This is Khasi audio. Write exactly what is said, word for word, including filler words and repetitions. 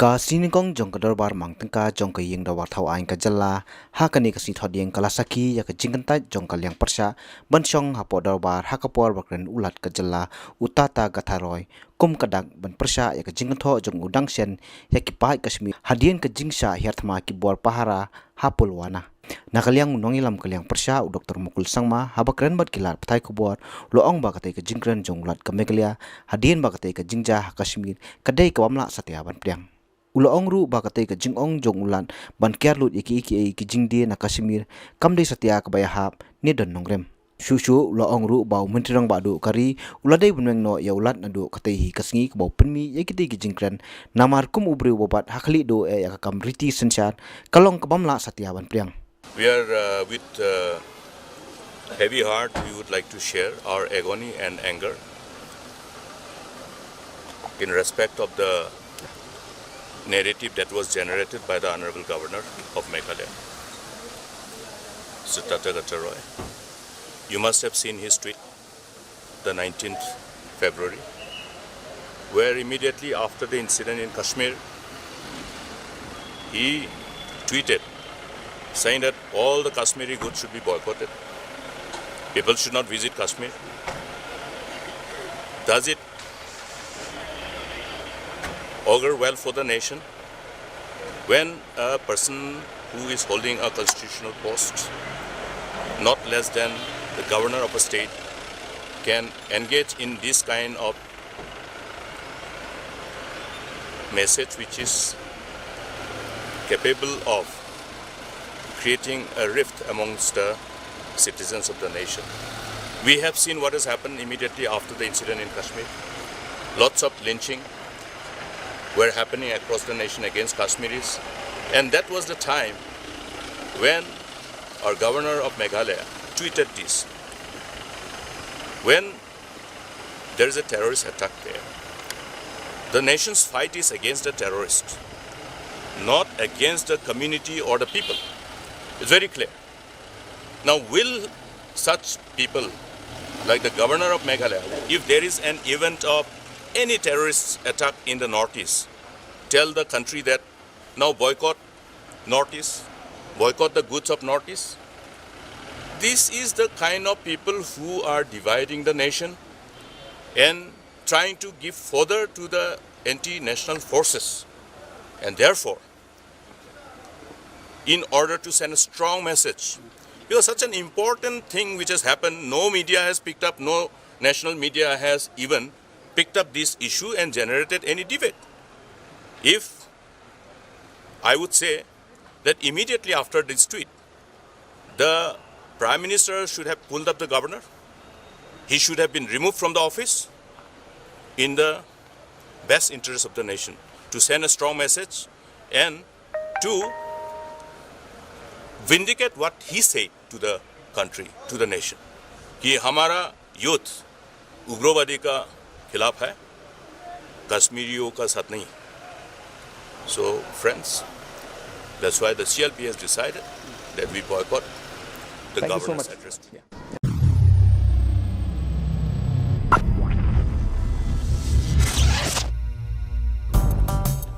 Ka Sngi Nyngkong jong ka Dorbar Mang Tyngka jong ka Ïing Dorbar Thaw Aiñ ka Jylla ha kane ka sngi Thohdieng ka la sakhi ïa ka jingkyntait jong ka liang pyrshah ban shong hapoh Dorbar ha ka por ba kren u Lat ka Jylla u Tata Gatha Roy kum ka dak ban pyrshah ïa ka jingkynthoh jong u dang shen ïa ki paid Kashmir hadien ka jingshah hiar thma ki bor pahara ha Pulwama. Na ka liang u nongïalam ka liang pyrshah u Doktor Mukul Sangma haba kren bad ki lad pathai khubor u la ong ba katei ka jingkren jong u Lat ka Meghalaya hadien ba katei ka jingjia ha Kashmir ka dei kaba ym lah satia ban pdiang. U la ong ruh ba katei ka jingong jong u Lat ban kiar lut ïa kiei kiei ki jingdie na Kashmir kam dei satia kaba ïahap ne don nongrim. Shuh shuh u la ong ruh ba u Myntri Rangbah Duh ka ri u la dei ban weng noh ïa u Lat naduh katei hi ka sngi kaba u pynmih ïa kitei ki jingkren, namar kum u briew uba bat ha khlieh duh eh ïa ka kam riti synshar ka long kaba ym lah satia ban pdiang. We are, uh, with, uh, heavy heart, we would like to share our agony and anger in respect of the narrative that was generated by the Honorable Governor of Meghalaya, Mister Tathagata Roy. You must have seen his tweet, the nineteenth February, where immediately after the incident in Kashmir, he tweeted saying that all the Kashmiri goods should be boycotted. People should not visit Kashmir. Does it augur well for the nation when a person who is holding a constitutional post, not less than the governor of a state, can engage in this kind of message which is capable of creating a rift amongst the citizens of the nation? We have seen what has happened immediately after the incident in Kashmir. Lots of lynching were happening across the nation against Kashmiris, and that was the time when our governor of Meghalaya tweeted this. When there is a terrorist attack there, the nation's fight is against the terrorist, not against the community or the people. It's very clear. Now, will such people, like the governor of Meghalaya, if there is an event of any terrorist attack in the Northeast, tell the country that now boycott Northeast, boycott the goods of Northeast? This is the kind of people who are dividing the nation and trying to give fodder to the anti-national forces. And therefore, in order to send a strong message, because such an important thing which has happened, no media has picked up, no national media has even picked up this issue and generated any debate. If I would say that immediately after this tweet, the Prime Minister should have pulled up the governor. He should have been removed from the office in the best interest of the nation, to send a strong message and to vindicate what he said to the country, to the nation, कि हमारा यूथ उग्रवादी का खिलाफ है, कश्मीरियों का साथ नहीं. So, friends, that's why the C L P has decided that we boycott the Thank you so governor's much. Address. Yeah.